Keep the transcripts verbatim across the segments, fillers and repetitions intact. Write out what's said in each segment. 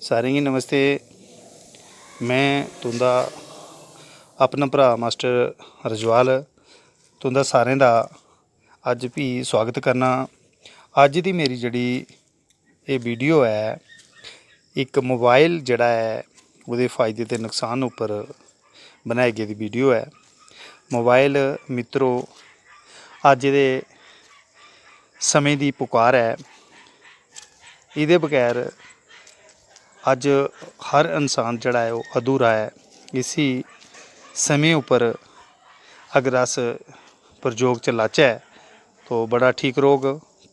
सारें गी नमस्ते। में तुं'दा अपना भ्राऽ मास्टर रजवाल, तुं'दा सारें दा अज्ज फ्ही सुआगत करना। अज्ज दी मेरी जेह्ड़ी एह् वीडियो ऐ, इक मोबाइल जेह्ड़ा ऐ, ओह्दे फायदे ते नुकसान उप्पर बनाई गेदी वीडियो ऐ। मोबाइल, मित्रो, अज्ज दे समें दी पुकार ऐ। एह्दे बगैर अज्ज हर इंसान जेह्ड़ा ऐ, ओह् अधूरा ऐ। इसी समें उप्पर अगर अस प्रयोग च लाचै, तो बड़ा ठीक रौह्ग।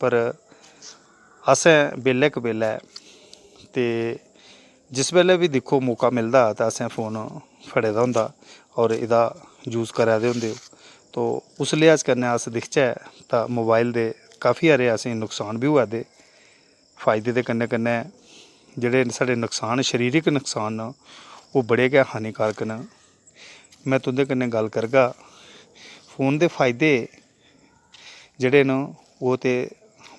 पर असें बेल्लै कबेल्लै ते जिस बेल्लै बी दिक्खो, मौका मिलदा, ते असें फोन फड़े दा होंदा और एह्दा use करा दे होंदे। तो उस लिहाज कन्नै अस दिखचै, तां मोबाइल दे काफी हारे असेंगी नुकसान बी होआ दे। फायदे दे कन्नै कन्नै जेह्ड़े न साढ़े नुकसान, शरीरक नुकसान न, ओह् बड़े गै हानिकारक न। में तुं'दे कन्नै गल्ल करगा, फोन दे फायदे जेह्ड़े न, ओह् ते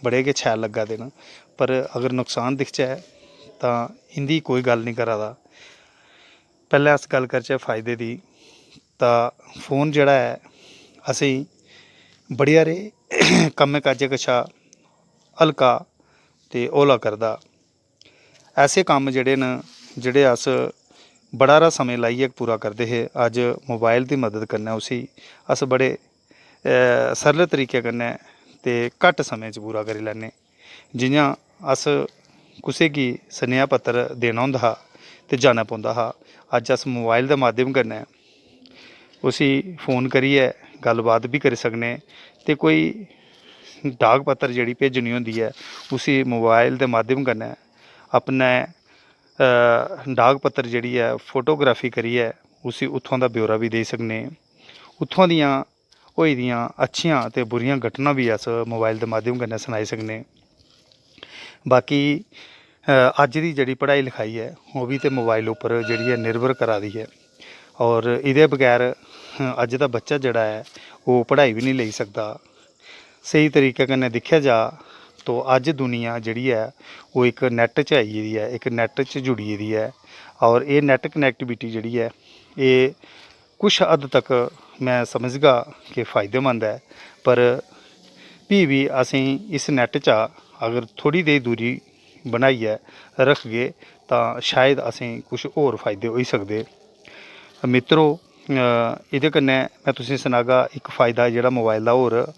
बड़े गै शैल लग्गा दे न, पर अगर नुकसान दिखचै, तां इं'दी कोई गल्ल निं करा दा। पैह्लें अस गल्ल करचै फायदे दी, तां फोन जेह्ड़ा ऐ, असेंगी बड़े हारे कम्मै काजै कशा हल्का ते हौला करदा। ऐसे कम्म जेह्ड़े न, जेह्ड़े अस बड़ा हारा समें लाइयै पूरा करदे हे, अज्ज मोबाइल दी मदद कन्नै उसी अस बड़े, अ, सरल तरीके कन्नै ते घट्ट समें च पूरा करी लैन्ने। जि'यां अस कुसै गी सनेहा पत्तर देना होंदा हा ते जाना पौंदा हा, अज्ज अस मोबाइल दे माध्यम कन्नै उसी फोन करियै गल्ल बात बी करी सकने। ते कोई डाक पत्तर जेह्ड़ी भेजनी होंदी ऐ, उसी मोबाइल दे माध्यम कन्नै अपने, अ, डाक पत्तर जेह्ड़ी ऐ, फोटोग्राफी करियै उसी उत्थुआं दा ब्यौरा बी देई सकने। उत्थुआं दियां होई दियां अच्छियां ते बुरियां घटनां बी अस मोबाइल दे माध्यम कन्नै सनाई सकने। बाकी, अ, अज्ज दी जेह्ड़ी पढ़ाई लखाई ऐ, ओह् बी ते मोबाइल उप्पर जेह्ड़ी ऐ, निर्भर करा दी ऐ। और एह्दे बगैर, अ, अज्ज दा बच्चा जेह्ड़ा ऐ, ओह् पढ़ाई बी निं लेई सकदा। स्हेई तरीके कन्नै दिक्खेआ जा, तो अज्ज दुनिया जेह्ड़ी ऐ, ओह् इक नैट च आई गेदी ऐ, इक नैट च जुड़ी गेदी ऐ। और एह् नैट connectivity जेह्ड़ी ऐ, एह् कुछ हद तक में समझगा कि फायदेमंद ऐ, पर फ्ही बी असेंगी इस नैट चा अगर थोह्ड़ी देही दूरी बनाइयै रखगे, तां शायद असेंगी कुछ होर फायदे होई सकदे। मित्रो, अ, एह्दे कन्नै में तुसेंगी सनागा इक फायदा जेह्ड़ा मोबाइल दा होर,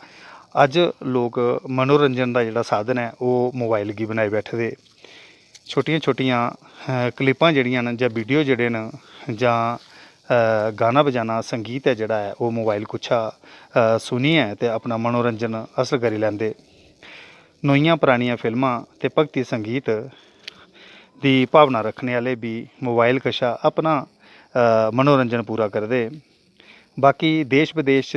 अज्ज लोक मनोरंजन दा जेह्ड़ा साधन ऐ, ओह् मोबाइल गी बनाई बैठे दे। छोटियां छोटियां, अ, क्लिपां जेह्ड़ियां न, जां वीडियो जेह्ड़े न, जां, अ, गाना बजाना, संगीत ऐ जेह्ड़ा ऐ, ओह् मोबाइल कुच्छा, अ, सुनियै ते अपना मनोरंजन हासल करी लैंदे। नोइयां परानियां फिल्मां ते भक्ति संगीत दी भावना रक्खने आह्ले बी मोबाइल कशा अपना, अ, मनोरंजन पूरा करदे। बाकी देश विदेश च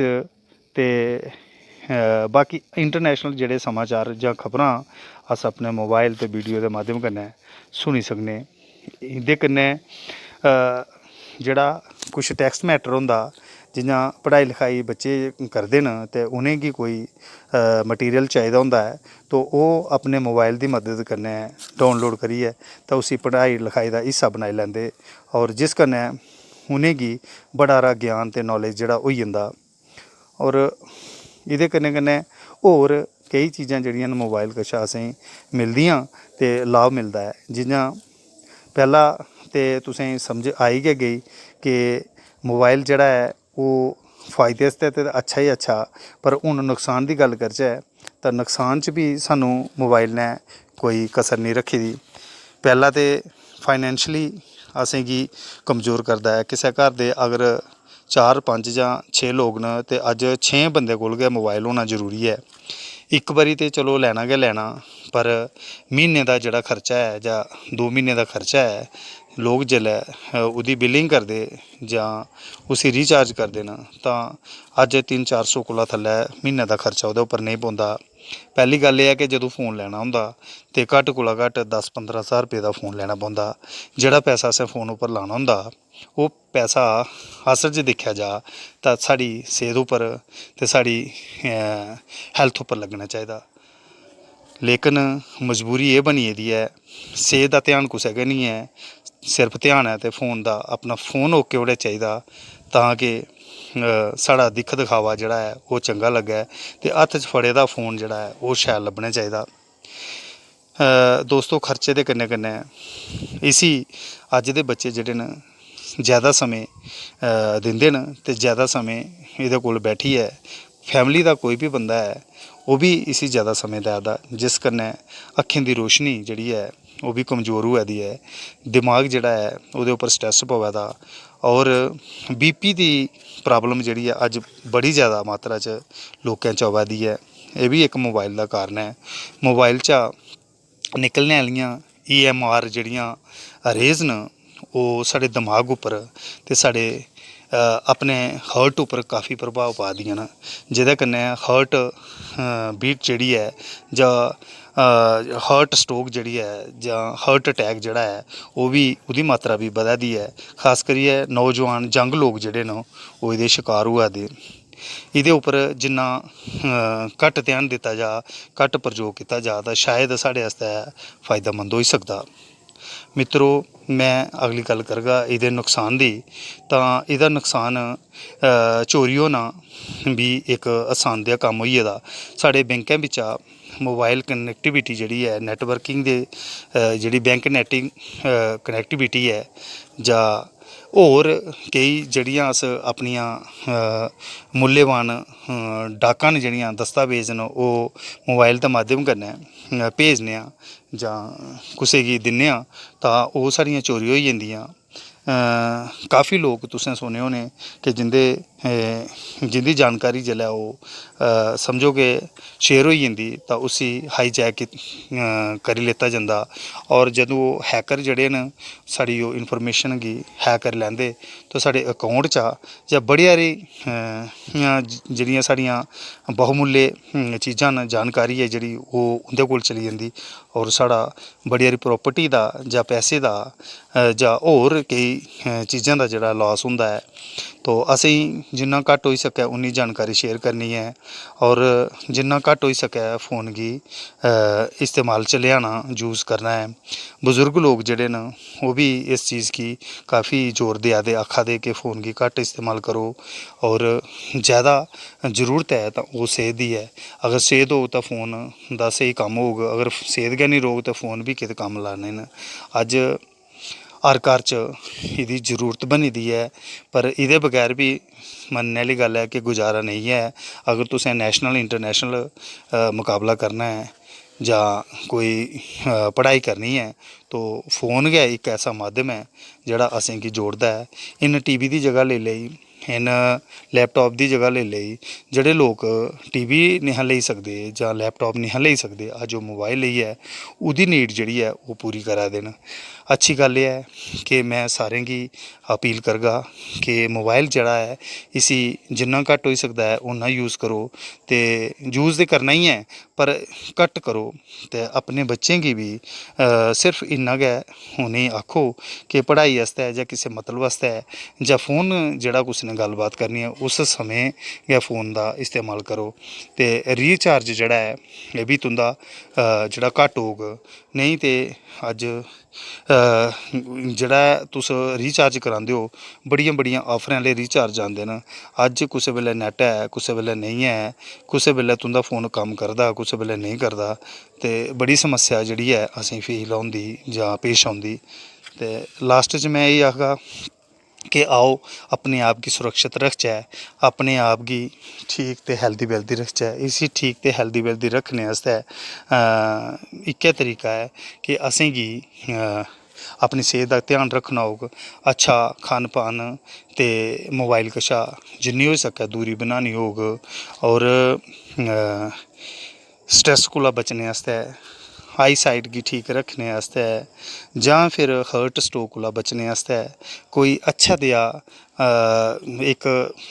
ते, अ, बाकी international जेह्ड़े समाचार जां खबरां अस अपने मोबाइल ते वीडियो दे माध्यम कन्नै सुनी सकने। इं'दे कन्नै, अ, जेह्ड़ा कुछ text matter होंदा, जि'यां पढ़ाई लखाई बच्चे करदे न ते उ'नेंगी कोई, अ, material चाहिदा होंदा ऐ, तो ओह् अपने मोबाइल दी मदद कन्नै download करियै ते उसी पढ़ाई लखाई दा हिस्सा बनाई लैंदे, और जिस कन्नै उ'नेंगी बड़ा हारा ज्ञान ते knowledge जेह्ड़ा होई जंदा। और एह्दे कन्नै कन्नै होर केई चीजां जेह्ड़ियां न मोबाइल कशा असेंगी मिलदियां ते लाभ मिलदा ऐ। जि'यां पैह्ला ते तुसेंगी समझ आई गै गेई कि मोबाइल जेह्ड़ा ऐ, ओह् फायदे आस्तै ते अच्छा ही अच्छा, पर हून नुकसान दी गल्ल करचै, तां नुकसान च बी सानूं मोबाइल ने कोई कसर निं रक्खी दी। पैह्ला ते financially असेंगी कमजोर करदा ऐ। किसै घर दे अगर चार, पंज जां छे लोक न, ते अज्ज छें बंदे कोल गै मोबाइल होना जरूरी ऐ। इक बारी ते चलो लैना गै लैना, पर म्हीने दा जेह्ड़ा खर्चा ऐ जां दो म्हीने दा खर्चा ऐ, लोक जेल्लै, अ, ओह्दी billing करदे जां उसी recharge करदे न, तां अज्ज तिन्न चार सौ कोला थल्लै म्हीने दा खर्चा ओह्दे उप्पर नेईं पौंदा। पैह्ली गल्ल एह् ऐ कि जदूं फोन लैना होंदा, ते घट्ट कोला घट्ट दस पंदरां ज्हार रपेऽ दा फोन लैना पौंदा। जेह्ड़ा पैसा असें फोन उप्पर लाना होंदा, ओह् पैसा असल च दिक्खेआ जा, तां साढ़ी सेह्त उप्पर ते साढ़ी, अ, health उप्पर लग्गना चाहिदा। लेकिन मजबूरी एह् बनी गेदी ऐ, सेह्त दा ध्यान कुसै गै निं ऐ, सिर्फ ध्यान ऐ ते फोन दा। अपना फोन ओके ओड़े चाहिदा, तां कि साढ़ा दिक्ख दिखावा जेह्ड़ा ऐ ओह् चंगा लग्गै, ते हत्थ च फड़े दा फोन जेह्ड़ा ऐ ओह् शैल लब्भना चाहिदा। दोस्तो, खर्चे दे कन्नै कन्नै इसी अज्ज दे बच्चे जेह्ड़े न, जैदा समें दिंदे न ते जैदा समें एह्दे कोल बैठियै फैमिली दा कोई बी बंदा ऐ, ओह् बी इसी जैदा समें देआ दा, जिस कन्नै अक्खें दी रोशनी जेह्ड़ी ऐ ओह् बी कमजोर होआ दी ऐ, दमाग जेह्ड़ा ऐ ओह्दे उप्पर स्ट्रेस पवा दा, होर बीपी दी प्राब्लम जेह्ड़ी ऐ अज्ज बड़ी जैदा मात्रा च लोकें च आवा दी ऐ। एह् बी इक मोबाइल दा कारण ऐ। मोबाइल चा निकलने आह्लियां ई एम आर जेह्ड़ियां रेज न, ओह् साढ़े दमाग उप्पर ते साढ़े अपने हार्ट उप्पर काफी प्रभाव पा दियां न, जेह्दे कन्नै हार्ट बीट जेह्ड़ी ऐ जां हार्ट स्ट्रोक जेह्ड़ी ऐ जां हार्ट अटैक जेह्ड़ा ऐ, ओह् बी, ओह्दी मात्रा बी बधा दी ऐ। खास करियै नौजवान यंग लोक जेह्ड़े न, ओह् एह्दे शकार होआ दे। एह्दे उप्पर जिन्ना घट्ट ध्यान दित्ता जा, घट्ट प्रयोग कीता जा, तां शायद साढ़े आस्तै फायदेमंद होई सकदा। मित्तरो, में अगली गल्ल करगा एह्दे नुकसान दी। तां एह्दा नुकसान चोरी होना बी इक असान देआ कम्म होई गेदा। साढ़े बैंकें बिच्चा मोबाइल कनैक्टिविटी जेह्ड़ी ऐ, नैटवर्किंग दे जेह्ड़ी बैंक नैटिंग कनैक्टिविटी ऐ जां होर केई जेह्ड़ियां अस अपनियां मुल्यवान डाकां न, जेह्ड़ियां दस्तावेज न, ओह् मोबाइल दे माध्यम कन्नै भेजने आं जां कुसै गी दिन्ने आं, तां ओह् साढ़ियां चोरी होई जंदियां। काफी लोक तुसें सुने होने कि जिंदे जिंदी जानकारी जेल्लै ओह् समझो कि शेयर होई जंदी, तां उसी हाईजैक करी लैता जंदा। और जदूं ओह् हैकर जेह्ड़े न, साढ़ी ओह् इंफर्मेशन गी हैक करी लैंदे, ते साढ़े अकाउंट चा जां बड़ी हारी इ'यां जेह्ड़ियां साढ़ियां बहुमूल्य चीजां न, जानकारी ऐ जेह्ड़ी, ओह् उं'दे कोल चली जंदी। और साढ़ा बड़ी हारी प्रापर्टी दा जां पैसे दा जां होर केई चीजां दा जेह्ड़ा लास होंदा ऐ। तो असेंगी जिन्ना घट्ट होई सकै उन्नी जानकारी शेयर करनी ऐ, और जिन्ना घट्ट होई सकै फोन गी इस्तेमाल च लेआना, यूज़ करना ऐ। बजुर्ग लोक जेह्ड़े न, ओह् बी इस चीज़ गी काफी जोर देआ दे, आखा दे कि फोन गी घट्ट इस्तेमाल करो और जैदा जरूरत ऐ तां ओह् सेह्त दी ऐ। अगर सेह्त होग तां फोन दा स्हेई कम्म होग, अगर सेह्त गै निं रौह्ग ते फोन बी केह्दे कम्म लाने न। अज्ज हर घर च एह्दी जरूरत बनी दी ऐ, पर एह्दे बगैर बी मन्नने आह्ली गल्ल ऐ कि गुजारा नेईं ऐ। अगर तुसें नैशनल, इंटरनैशनल मकाबला करना ऐ जां कोई पढ़ाई करनी ऐ, तो फोन गै इक ऐसा माध्यम ऐ जेह्ड़ा असेंगी जोड़दा ऐ। इन्न टीवी दी जगह लेई लेई, इन्न लैपटॉप दी जगह लेई लेई। जेह्ड़े लोक टीवी नेईं हा लेई सकदे जां लैपटॉप नेईं हा लेई सकदे, अज्ज ओह् मोबाइल लेइयै ओह्दी नीड जेह्ड़ी ऐ ओह् पूरी करा दे न। अच्छी गल्ल एह् ऐ कि में सारें गी अपील करगा कि मोबाइल जेह्ड़ा ऐ, इसी जिन्ना घट्ट होई सकदा ऐ उन्ना यूज़ करो। ते यूज़ ते करना ही ऐ, पर घट्ट करो। ते अपने बच्चें गी बी सिर्फ इन्ना गै उ'नेंगी आक्खो कि पढ़ाई आस्तै जां किसै मतलब आस्तै जां फोन जेह्ड़ा कुसै ने गल्लबात करनी ऐ, उस समें गै फोन दा इस्तेमाल करो। ते रिचार्ज जेह्ड़ा ऐ, एह् बी तुं'दा जेह्ड़ा घट्ट होग। नेईं ते अज्ज जेह्ड़ा ऐ, तुस रिचार्ज करांदे ओ, बड़ियां बड़ियां ऑफरें आह्ले रिचार्ज आंदे न। अज्ज कुसै बेल्लै नैट ऐ, कुसै बेल्लै नेईं ऐ, कुसै बेल्लै तुं'दा फोन कम्म करदा, कुसै बेल्लै नेईं करदा। ते बड़ी समस्या जेह्ड़ी ऐ, असेंगी फील होंदी जां पेश औंदी। ते लास्ट च में एह् आखगा कि आओ, अपने आप गी सुरक्षत रखचै, अपने आप गी ठीक ते हैल्दी वैल्दी रखचै। इसी ठीक ते हैल्दी वैल्दी रक्खने आस्तै इक्कै तरीका ऐ कि असेंगी अपनी सेह्त दा ध्यान रक्खना होग, अच्छा खान पान ते मोबाइल कशा जिन्नी होई सकै दूरी बनानी होग। और स्ट्रेस कोला बचने आस्तै, आई साइट गी ठीक रक्खने आस्तै, जां फिर हार्ट स्ट्रोक कोला बचने आस्तै कोई अच्छा देआ इक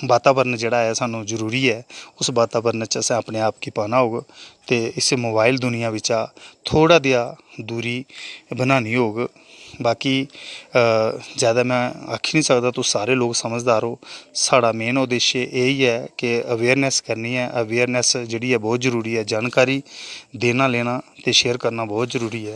वातावरण जेह्ड़ा ऐ सानूं जरूरी ऐ, उस वातावरण च असें अपने आप गी पाना होग ते इस मोबाइल दुनिया बिच्चा थोह्ड़ा देआ दूरी बनानी होग। बाकी जैदा में आक्खी निं सकदा, तुस सारे लोक समझदार ओ। साढ़ा मेन उद्देश्य एह् ऐ कि अवेयरनैस करनी ऐ। अवेयरनैस जेह्ड़ी ऐ बहुत जरूरी ऐ, जानकारी देना लेना ते शेयर करना बहुत जरूरी ऐ।